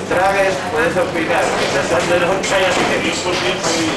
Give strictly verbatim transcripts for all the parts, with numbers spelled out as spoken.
Tragues, puedes opinar. Mientras tanto, no caigas en el mismo tiempo y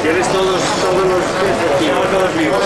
¿Tienes todos, todos los piezas? Tenemos todos vivos.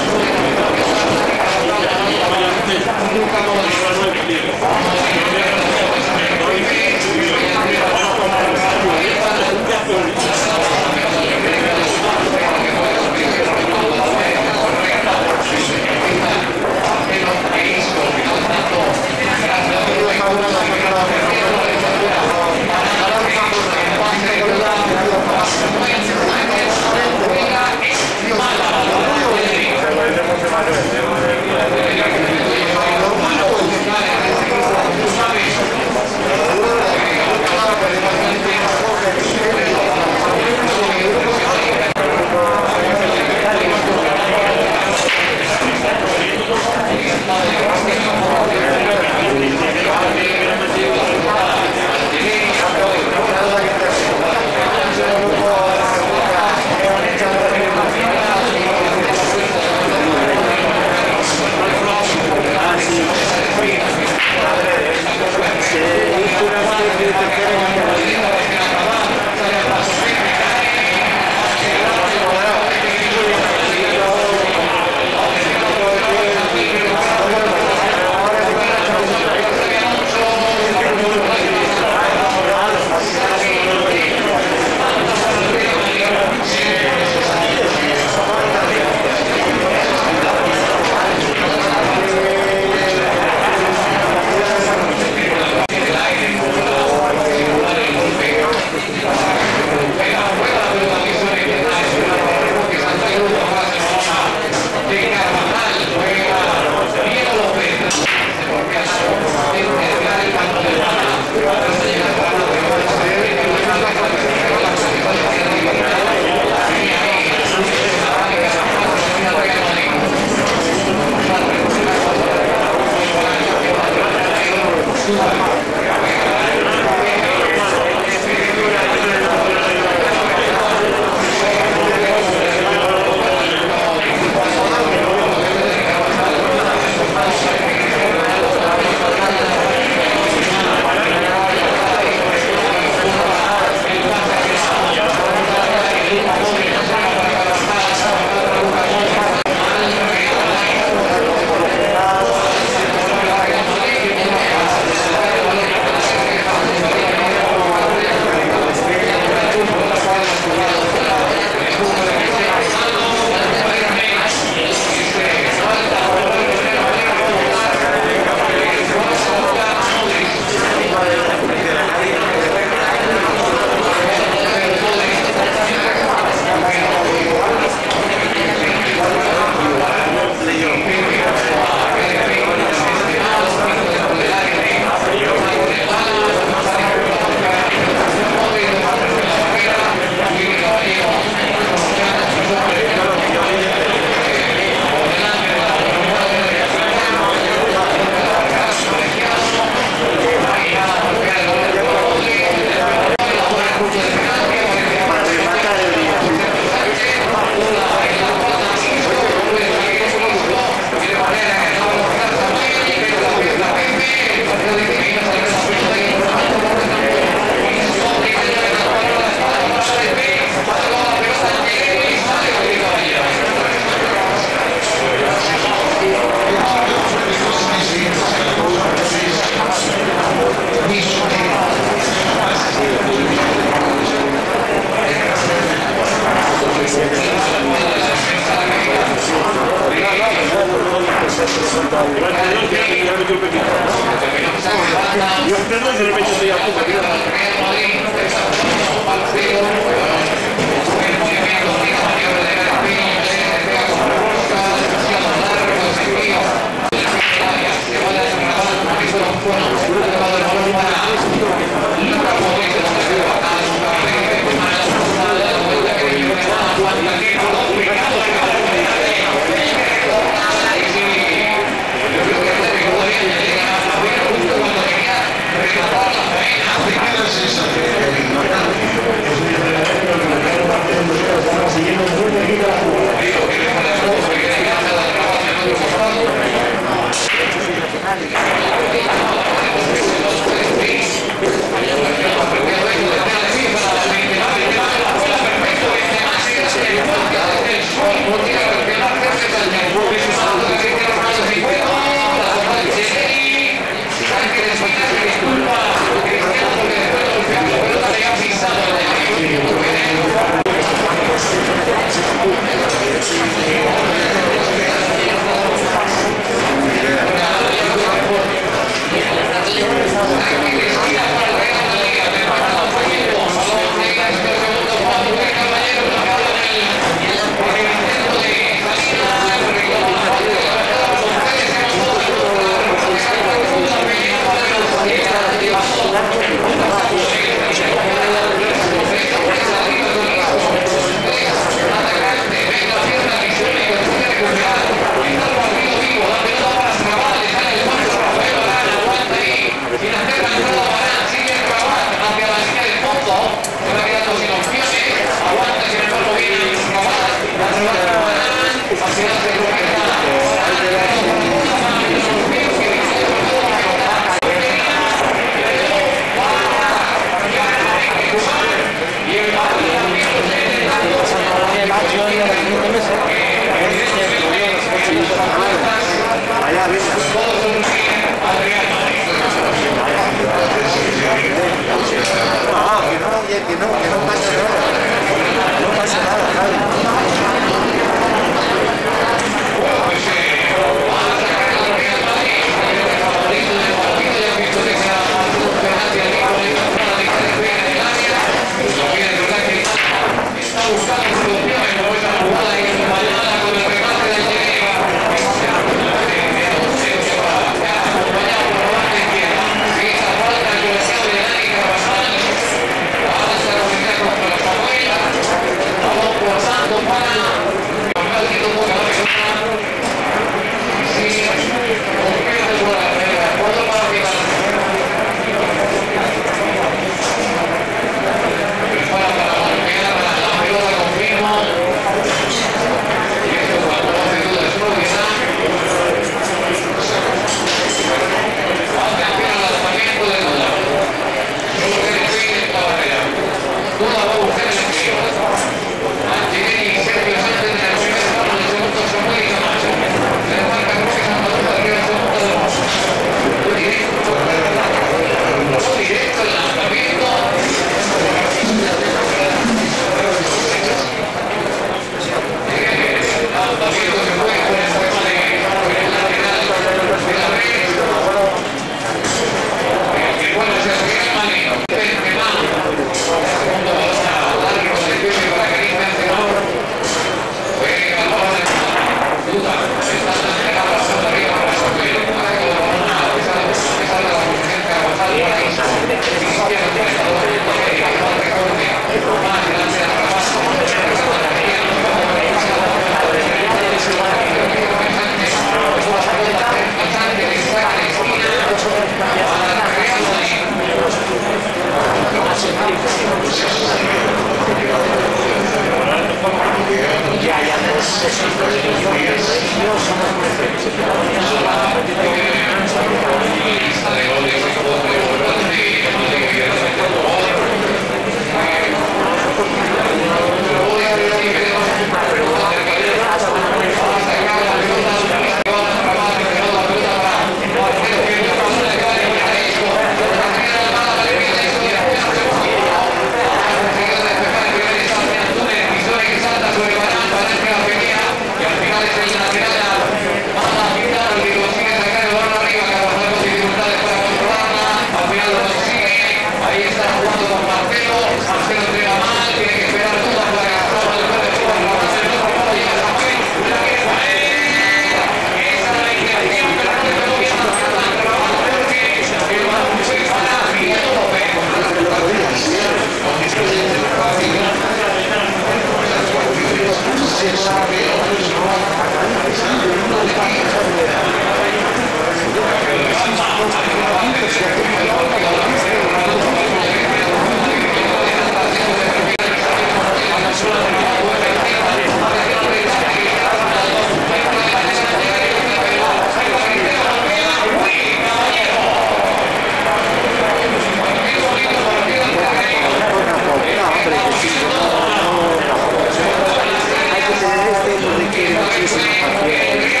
Hay que tener este, porque quiere muchísima paciencia,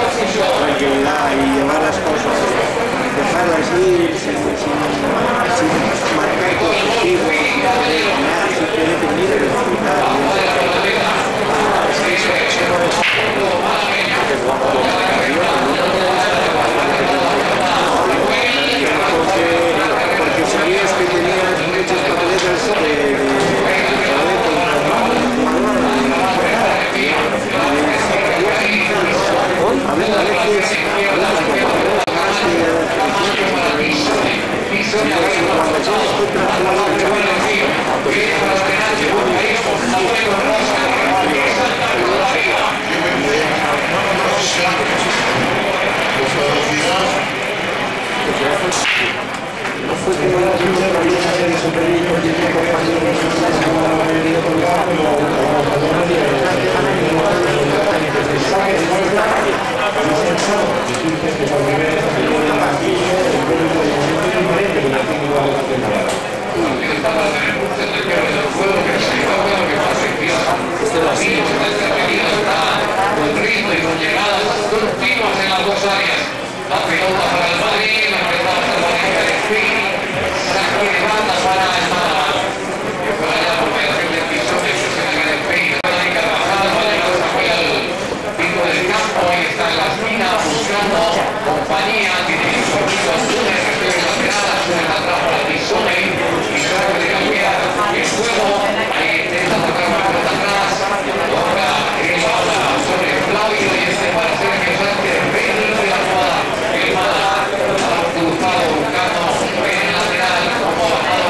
muchísima tranquilidad y llevar las cosas, dejarlas ir sin, sin, sin marcar tu objetivo, sin querer ganar, simplemente mira y disfrutar. Porque, porque sabías que tenías muchas papeletas de, de, de poder contra un jugador, y, y, y, a ver, a veces, a veces, cuando tienes contra jugadores, con ritmo y con llegadas continuas en las dos áreas. La pelota para el Madrid, la pelota para el Spain, saque de banda para el Málaga. Que juega ya por mediación del Pisón, que se saca de Spain, la Carvajal, va a llegar Samuel al pico del campo, ahí está en la esquina, buscando compañía, tiene un poquito Antúnez, que pega en lateral, Antúnez atrás para Pisone, Pisone puede cambiar el juego, ahí intenta tocar más pelota atrás, toca, eh, ahora sobre Flavio, y este para Sergio Sánchez, pendiente de la jugada, el Málaga, balón cruzado, buscando el lateral, como bajada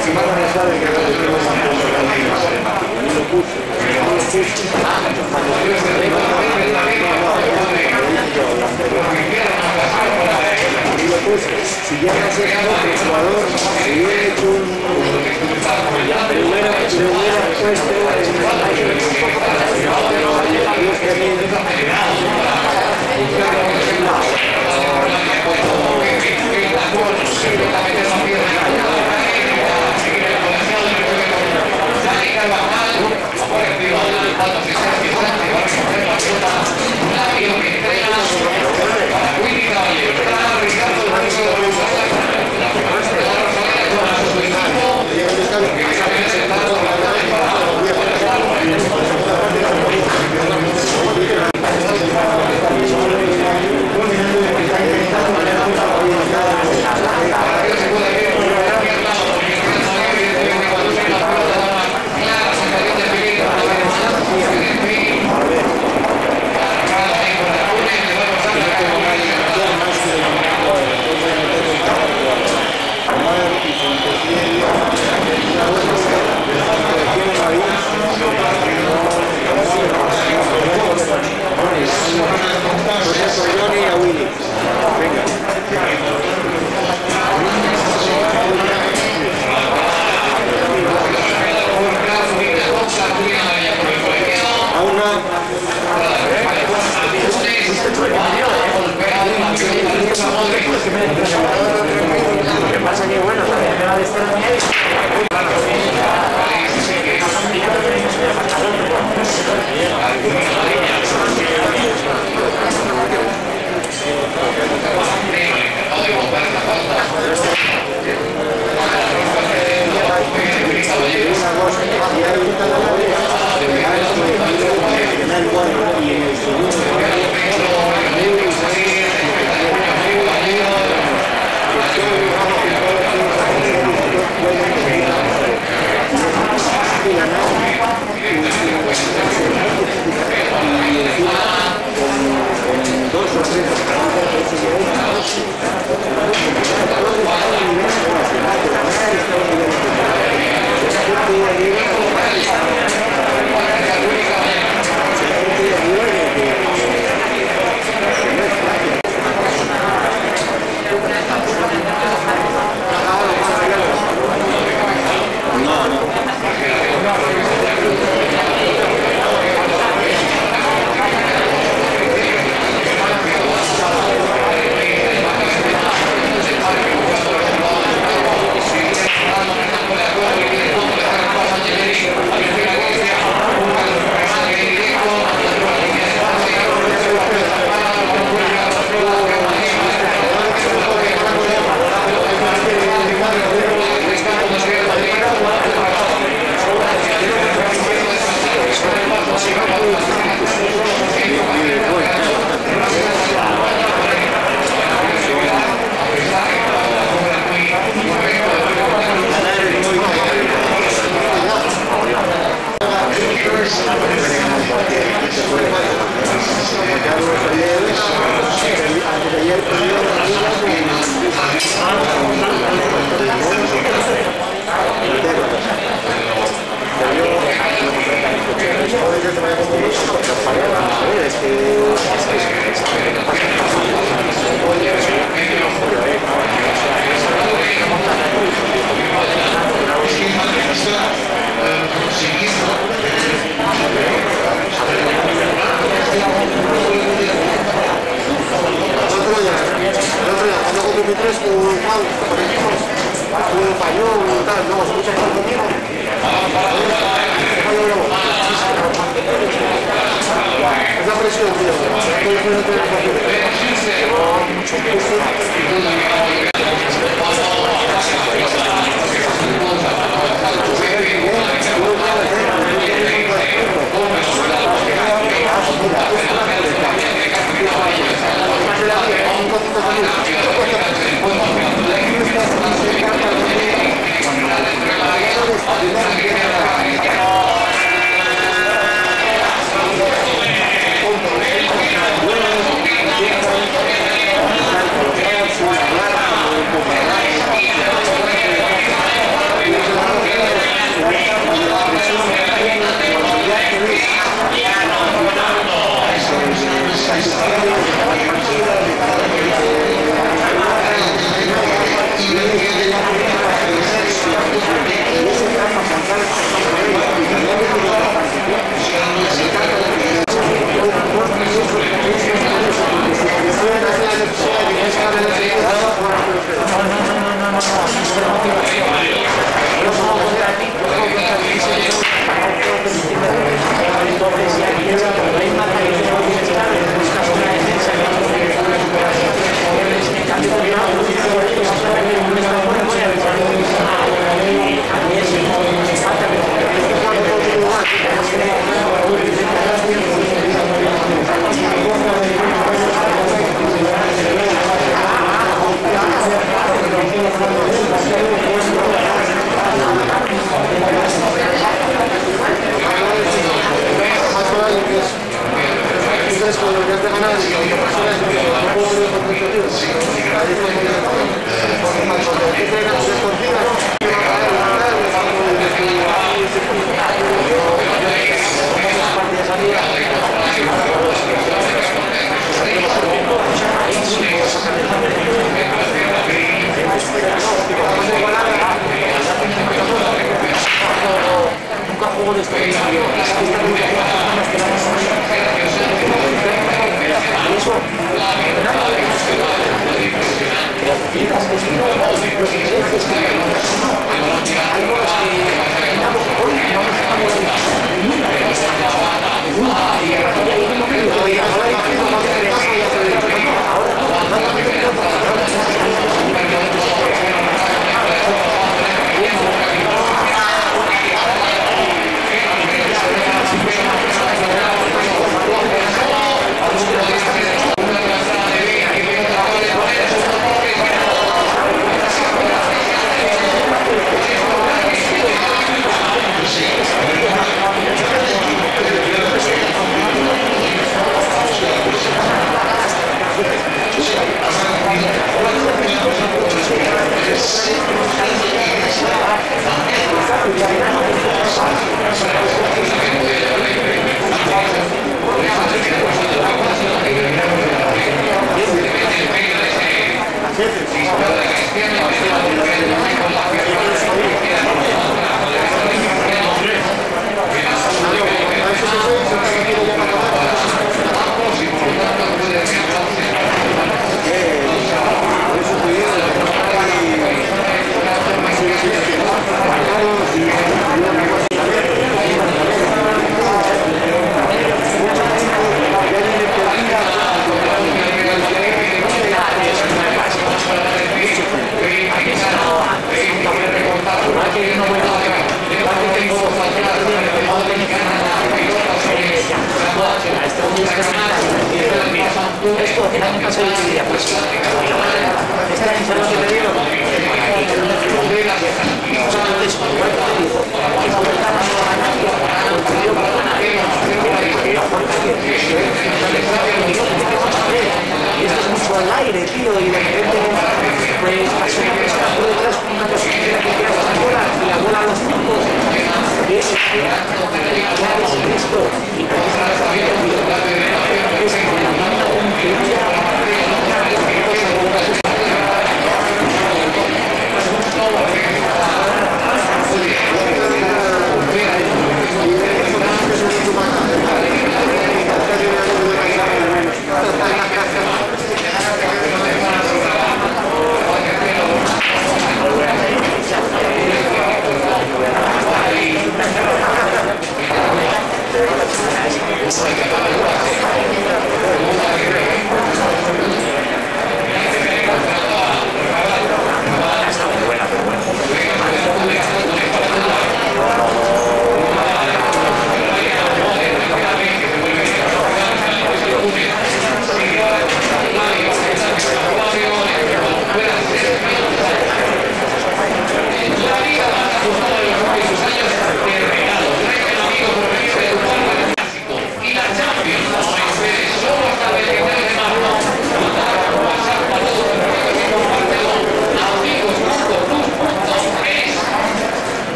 Si ya no sé cómo jugador, si he hecho un, le hubiera, le hubiera puesto en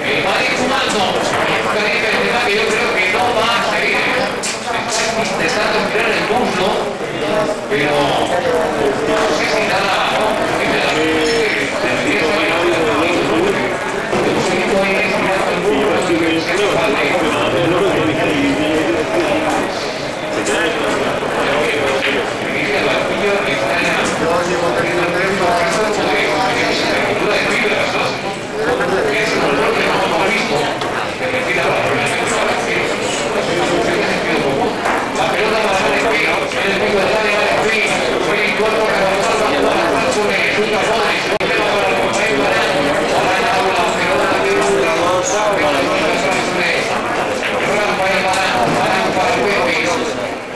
El Madrid jugando, un Karim Benzema que yo creo que no va a salir, ¿eh? Está intentando estirar el muslo, pero no sé si nada, ¿no?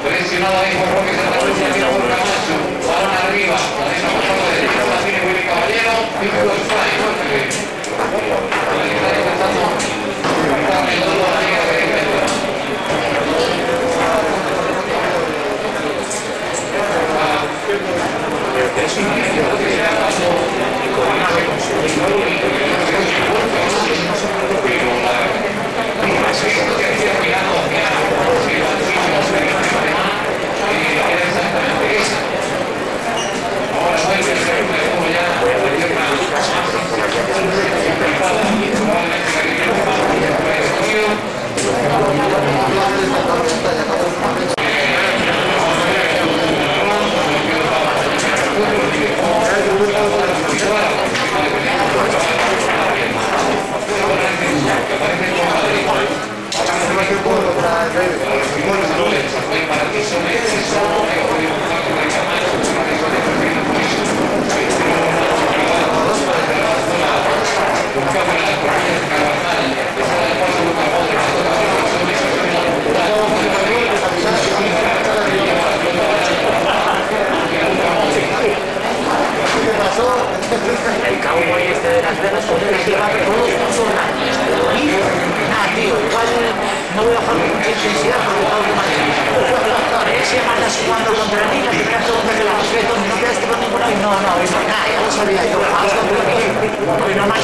Presionado ahí por Roque Santa Cruz, por Camacho. Balón arriba. La deja pasar por derecha, la tiene Willy Caballero. Y un offside, fuerte. El cowboy este de Las Vegas, podría llevar todos los tornados. Ah, tío, igual no voy a jugar con mucha intensidad porque tengo que marcar. Pero ese más las cuatro contra mí, la primera pregunta que le hago es: "¿No quedaste con ninguno?". Y no, no, y no, nada, ya lo sabía yo. Hasta por aquí. Bueno, más.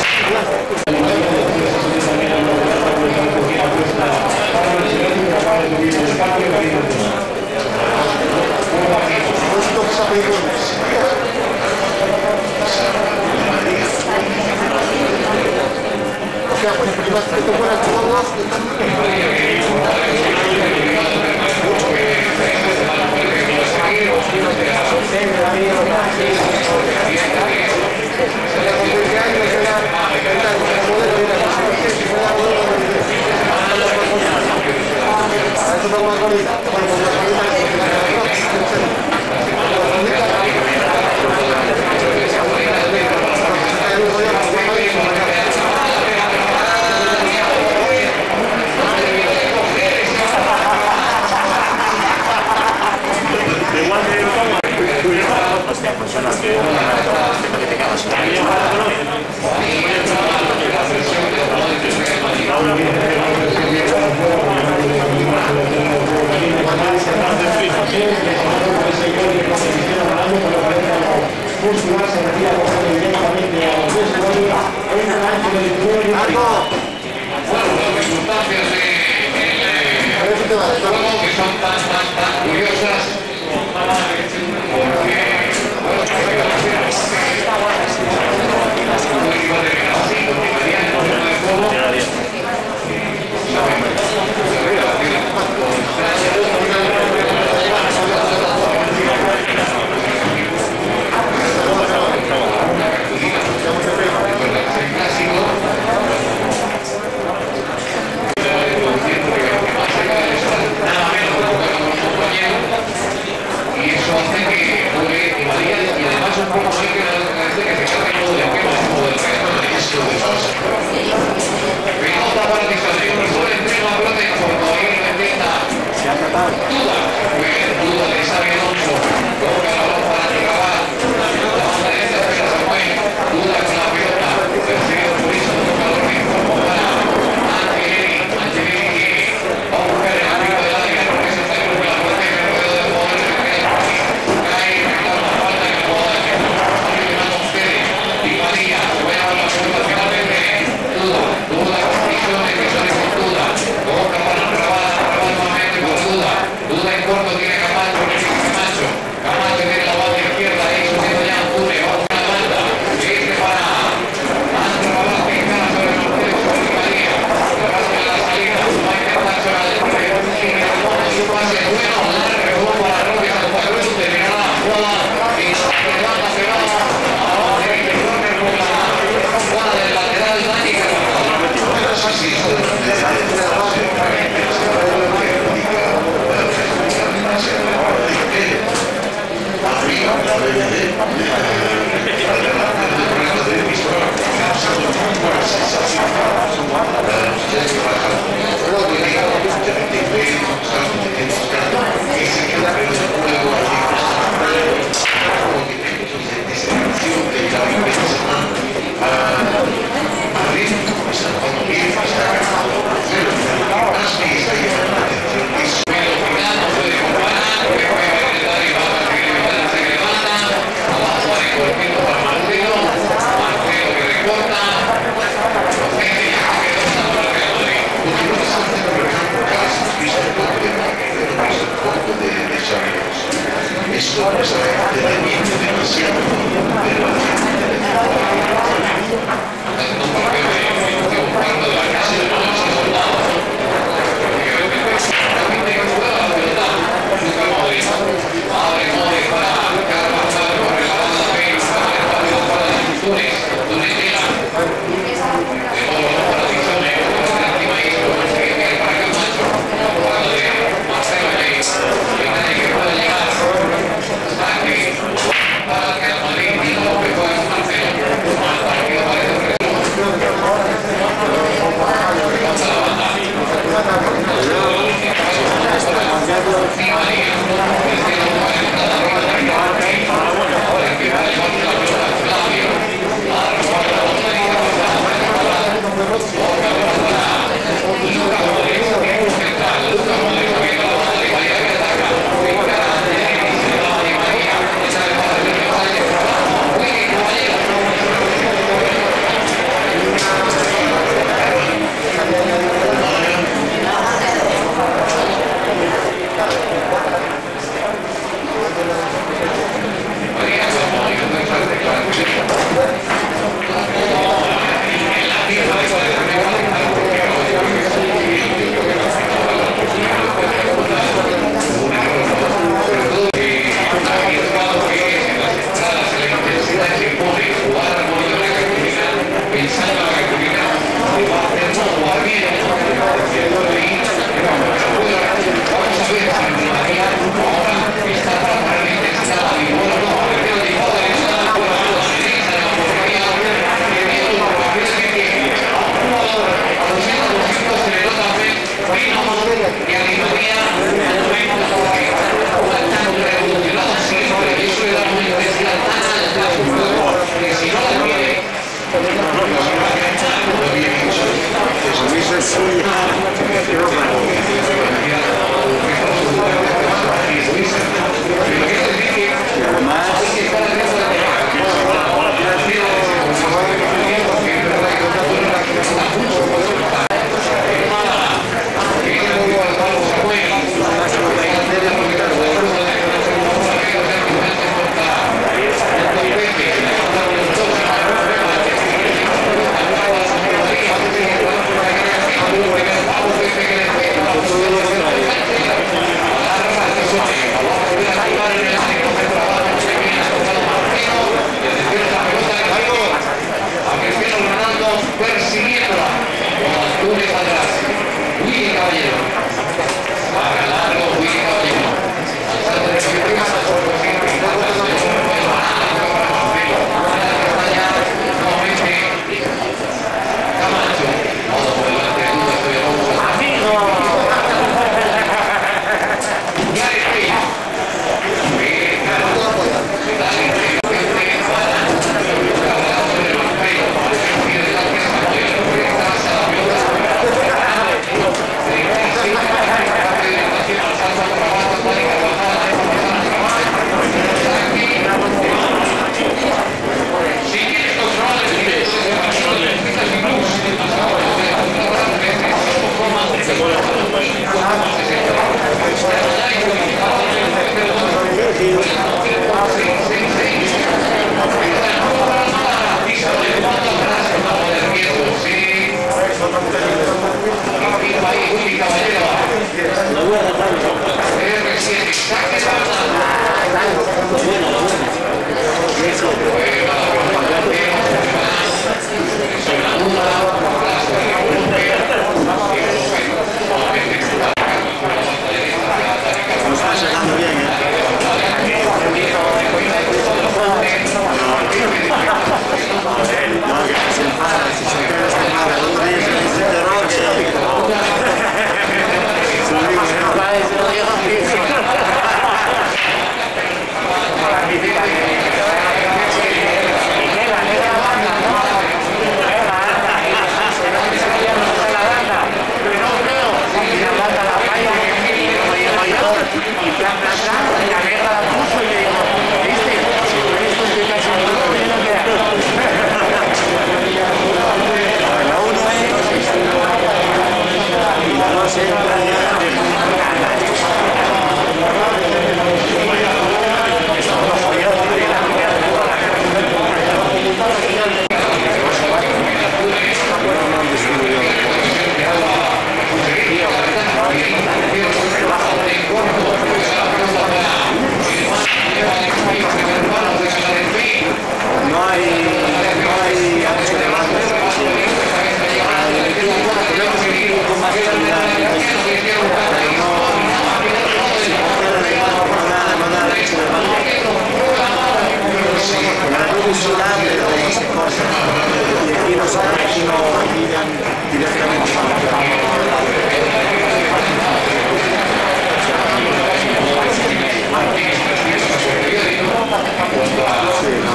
Sí, no.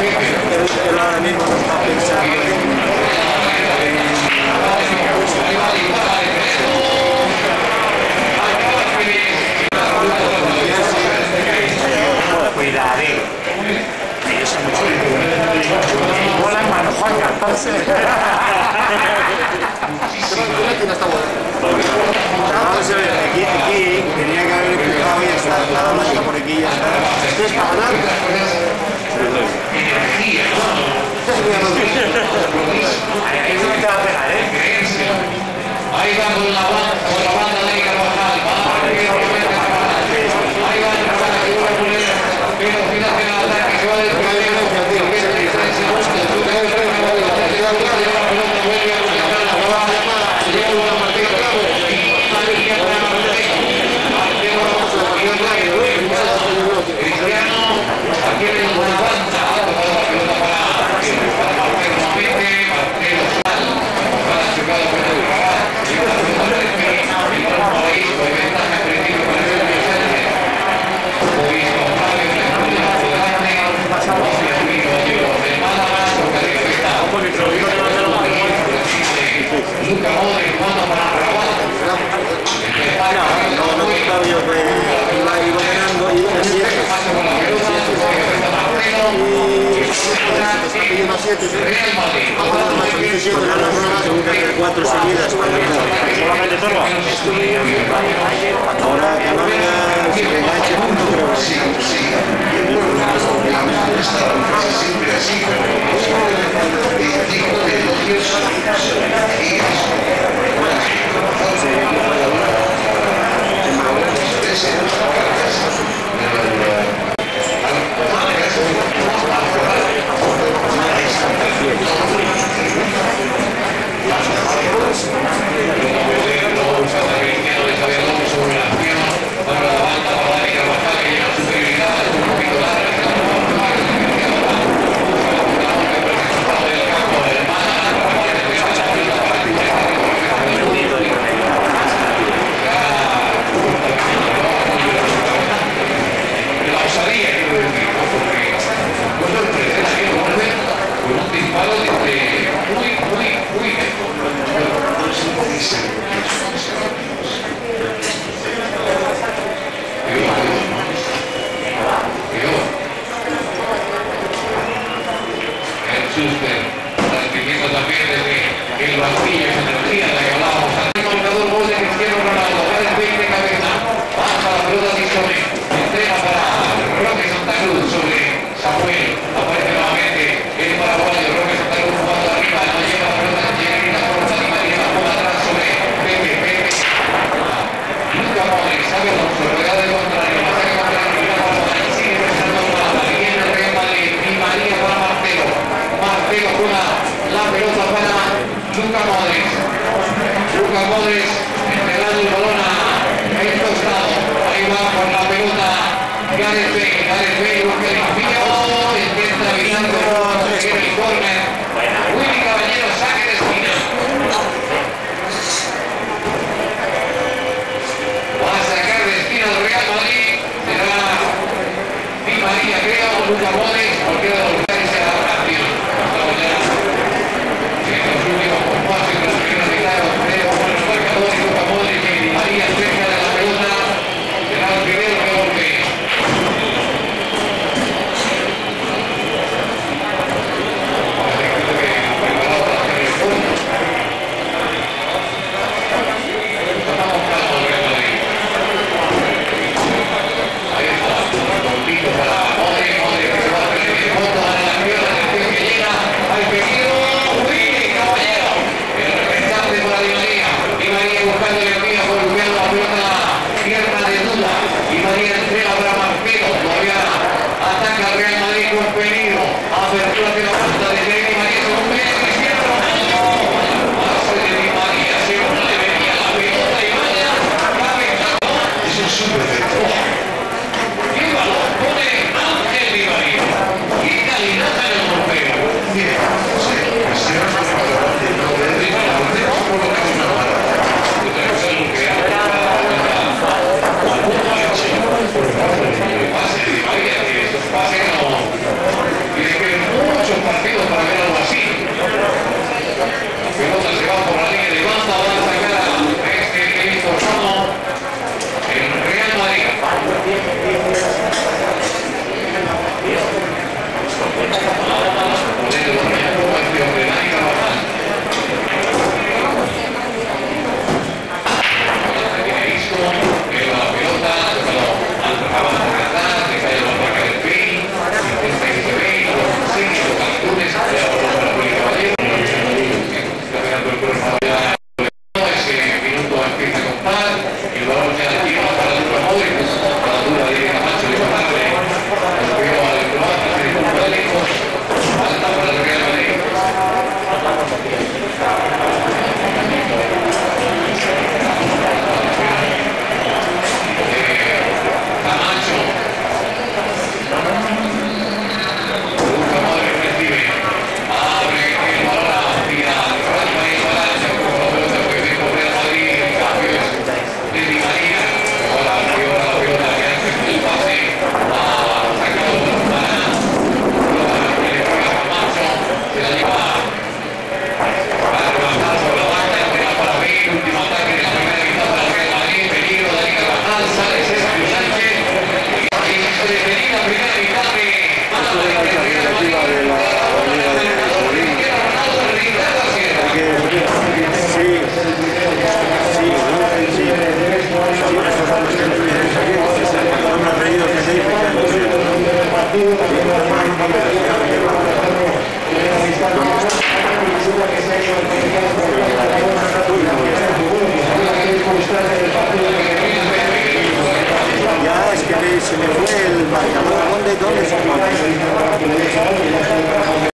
Él, él ahora mismo no está pensando en, en Cuidadín. Bola en mano, Juanca, pase. Vamos a ver, aquí, aquí tenía que haber empujado y ya está, nada más que por aquí ya está. Esto es para ganar. Ahí, ahí se te va a pegar, ¿eh? Ahí va con la ba-, con la banda de Carvajal. Va, que lo mete Carvajal. Ahí va Carvajal, que vuelve a poner velocidad en el ataque. Se va a despegar. Cuatro seguidas para el Ahora que no le da, si le enganche, no creo que sí. Schuster, transmitiendo también desde el banquillo esa energía de la que hablábamos antes. Marcador, gol de Cristiano Ronaldo, Gareth Bale de cabeza, baja la pelota Tixone, entrega para Roque Santa Cruz sobre Samuel, aparece nuevamente el paraguayo, Roque Santa Cruz jugando arriba, no llega la pelota, llega y la corta, Di María la juega atrás sobre Pepe, Pepe. Luka Modric, sabe Alonso, rodeado de contrario, la saca contra la esquina para Modric, sigue buscando para Di María para Marcelo. Marcelo juega la pelota para Luka Modric. Luka Modric entregando el balón a el costado. Ahí va con la pelota Gareth Bale. Gareth Bale busca el envío. Intenta evitar, pero no consigue el córner. Willy Caballero, saque de esquina. Va a sacar de esquina el Real Madrid. Será Di María, creo, Luka Modric, cualquiera de los dos se hará campeón. Estamos ya en los últimos compases de la primera mitad, los tres buenos marcadores, Luka Modric y Di María cerca de la pelota. Será el primero que golpee. Preparado para hacer el gol. Apertura de la banda,